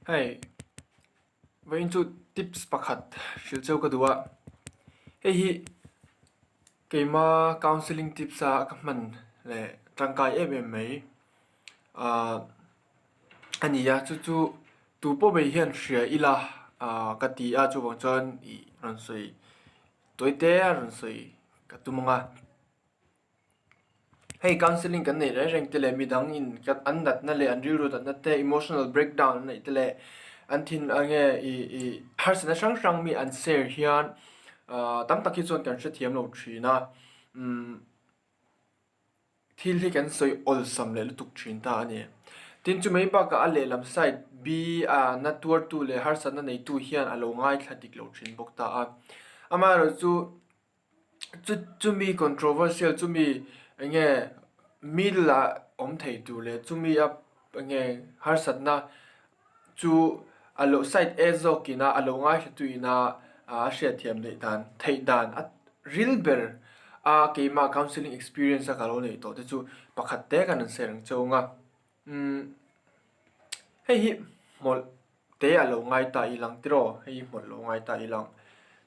Hei vawiin chu tips pakhat hrilh cheu ka duh a, hei hi keima counselling tips a ka hman leh tangkai em em mai ahh a ni a chu chu tu pawh mai hian hria ila ahh ka ti a chuvang chuan ih rawn sawi tawi te a rawn sawi ka tum ang a. Hei counselling kan neih reng reng te leh midang in an natna leh an rilru natna te emotional breakdown an neih te leh an thin a nge ih ih harsatna hrang hrang mi an share hian ahh tam tak hi chuan kan hrethiam lo thin a umm thil hi kan sawi awlsam leh lutuk thin ta a ni. Tin chu mai bakah a lehlam side B a na tuartu leh harsatna neitu hian a lo ngaithla dik lo thin bawk ta a amaherawhchu Chu chumi controversial chumi eng nge middle ah awm thei tur leh chumi a eng nge harsatna chu a lo side A zawk ina a lo ngaihla ina a hriatthiam theih dan theih dan a ril ber a keimah counselling experience a ka lo neih tawh te chu pakhat te kan rawn share ang cheu ang a umm hei hi hmawlh. Te a lo ngai ta i lang tiraw? Hei hi hmawlh lo ngai ta i lang.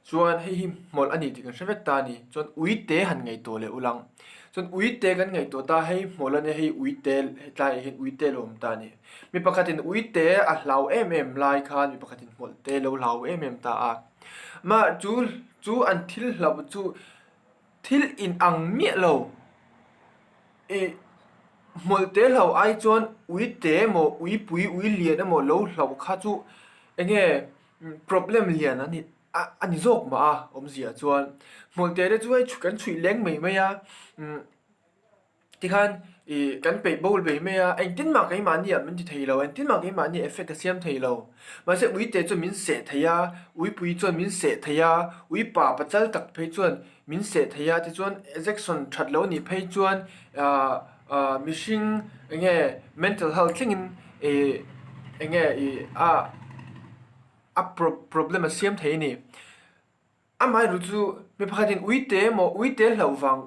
Chuan hei hi hmawlh a ni tih kan hre vek ta a ni. Chuan ui te han ngaihtuah leh u lang. Chuan ui te kan ngaihtuah ta hei hmawlh a nia hei ui te hetlaiah hian ui te lo awm ta a ni. Mi pakhatin ui te a hlau em em lai khan mi pakhatin hmawlh te lo hlau em em ta a. Mah chu chu an thil hlauh chu thil inang miah lo. Ih, hmawlh te hlo ai chuan ui te emaw ui pui ui lian emaw lo hloh kha chu eng nge problem lian a ni a ni zawk mah a awmzia chuan hmawlh te te chu hei kan chhuih leng mai mai a umm tikhan ih kan peih bo mai mai a engtin mah keimahni ah min ti thei lo engtin mah keimahni effect a siam thei lo mahse ui te chuan min seh thei a ui pui chuan min seh thei a ui pa pachal tak phei chuan Min seh thei a tichuan ejection that lo nih phei chuan ahh ahh mihring eng nge mental health thlengin ih eng nge ih a a problem a siam thei a ni. Amaherawhchu chu mi pakhatin uite emaw uite hlauh vang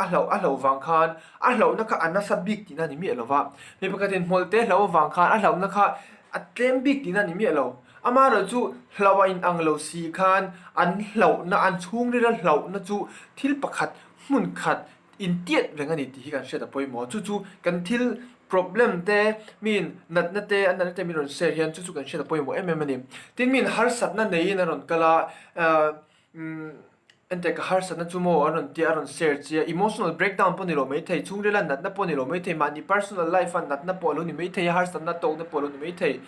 a hlauh a hlauh vang khan a hlauhna kha a nasa bik tihna a ni miah lo va, mi pakhatin hmawlhte hlauh avang khan a hlauhna kha a tlem bik tihna a ni miah lo. Amaherawh chu hlauh a inang lo si khan an hlauhna, an chhungrila hlauhna chu thil pakhat hmun khat intiat reng a ni tih hi kan hriat a pawimawh. Chu chu kan thil problem te, miin natna te, an natna te min rawn share hian chu chu kan hriat a pawimawh em em a ni. Tin, miin harsatna neiin a rawn kal a, ahh umm Enteh ka harsatna chu maw an rawn tia a rawn share che a, emotional breakdown pawh ni lo maithei, chhungrila natna pawh ni lo maithei, mahni personal life a natna pawh a lo ni maithei a, harsatna tawkna pawh a lo ni maithei.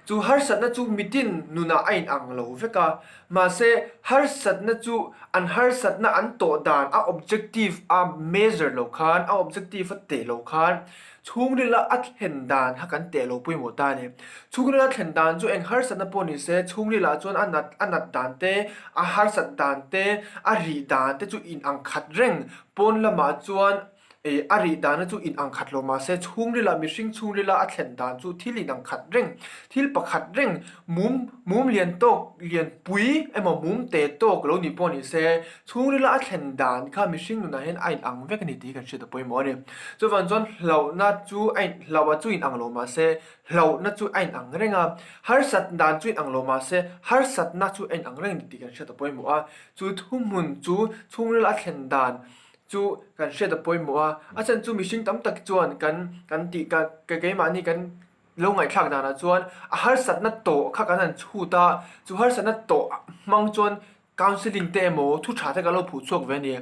Chu harsatna chu mitin nunah a inang lo vek a, mahse harsatna chu an harsatna an tawh dan a objective a measure lo khan, a objective a teh lo khan Chhungrila a thlen dan kha kan teh lo pawimawh ta a ni. Chhungrila thlen dan chu eng harsatna pawh ni se, chhungrilah chuan a nat a nat dan te, a harsat dan te, a rih dan te chu in ang khat reng. Pawn lamah chuan ih a rih dana chu in ang khat lo mah se, chhungrila mihring chhungrila a thlen dan chu thil in ang khat reng, thil pakhat reng, mum mum lian tawk lian pui emaw mum te tawk lo ni pawh ni se, Chhungrila a thlen dan kha mihring nunah hian a inang vek a ni tih hi kan hriat a pawimawh a ni. Chuvang chuan hlauhna chu a in hlauh a chu inang lo mah se hlauhna chu a inang reng a, harsat dan chu inang lo mah se harsatna chu a inang reng a ni tih kan hriat a pawimawh a. Chu thuhmun chu chhungrila a thlen dan chu kan hriat a pawimawh a, a chhan chu mihring tam tak chuan kan kan tih ka keimahni kan lo ngaihthlak danah chuan a harsatna tawh kha kan han chhut a, chu harsatna tawh hmang chuan Counselling te emaw thu tha te ka lo phuh chhuak ve a ni.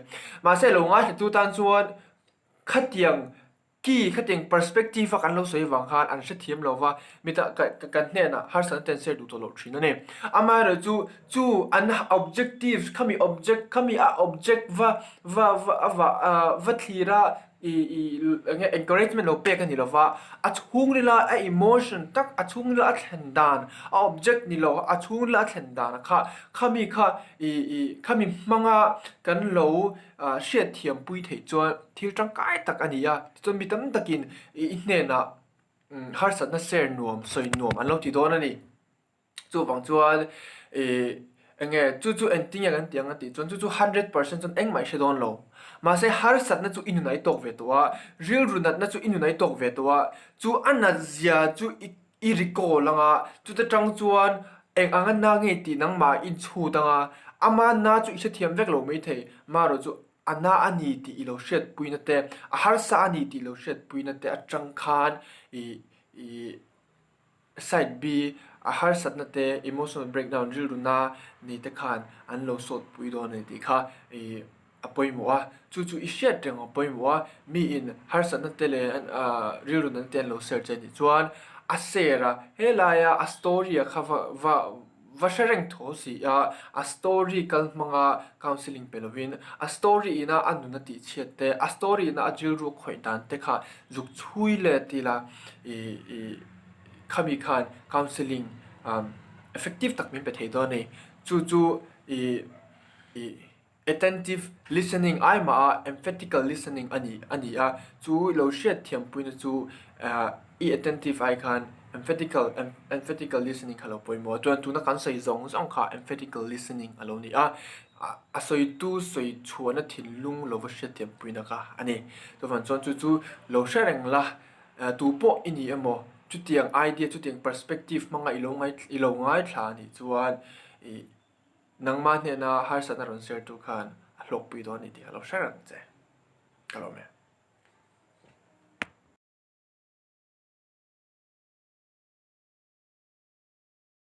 Mahse lo ngaithla tan chuan khatiang key khatiang perspective a kan lo sawi vang khan an hrethiam lo va, mi ta ka kan hnenah harsatna te an share duh tawh loh thin a ni. Amaherawhchu chu chu an objective khami object khami a object va va va a va ah va thlir a ih ih eng nge encouragement lo pek a ni lo va, a chhungrila a emotion tak a chhungrila a thlen dan a object ni lo a chhungrila a thlen dan kha khami kha ih ih khami hmanga kan lo ah hriatthiam pui theih chuan thil tangkai tak a ni a tichuan mi tam takin ih i hnenah harsatna share nuam sawi nuam an lo ti dawn a ni. Chuvang chuan ih eng nge chu chu engtin nge kan tih ang a tih chuan chu chu 100% chuan engmah i hre dawn lo. Mahse harsatna chu i nunai tawk ve tawh a, rilru natna chu i nunai tawk ve tawh a, chu a nat zia chu i. i recall anga chuta tang chuan eng anga na nge tih nangmah i chhut anga ama na chu i hrethiam vek lo maithei marawh chu a na a ni tih i lo hriatpuina te a harsa a ni tih i lo hriatpuina te atang khan ih ih Side B, A harsatna te, emotional breakdown, rilru na ni te khan an lo sawt pui dawn a ni tih kha ih a pawimawh a. Chu chu i hriat reng a pawimawh a, miin harsatna te leh rilru na te an lo share che a nih chuan a share a, helaia a story a kha va va va hre reng tho si a, a story kal hmanga counselling pe lovin a story ina a nun a tih chhiat te, a story ina a rilru khawih dan te kha zuk chhui let ila ih ih khami khan counselling effective tak min pe thei dawn a ni. Chu chu ih ih. Attentive listening ai mah a emphatical listening a ni a ni a, chu lo hriat thiampuina chu i attentive ai khan emphatical emphatical listening kha lo pawimawh a, chuan tuna kan sawi zawng zawng kha emphatical listening a lo ni a, a sawitu sawi chhuahna thinlung lova hriat thiampuina kha a ni. Chuvang chuan chu chu lo hre reng la, tu pawh i ni emaw chutiang idea chutiang perspective hmanga i lo i lo ngaithla a nih chuan ih Nangmah hnena harsatna rawn share tu khan a hlawkpui dawn a ni tih ka lo hre reng che. Ka lawm e.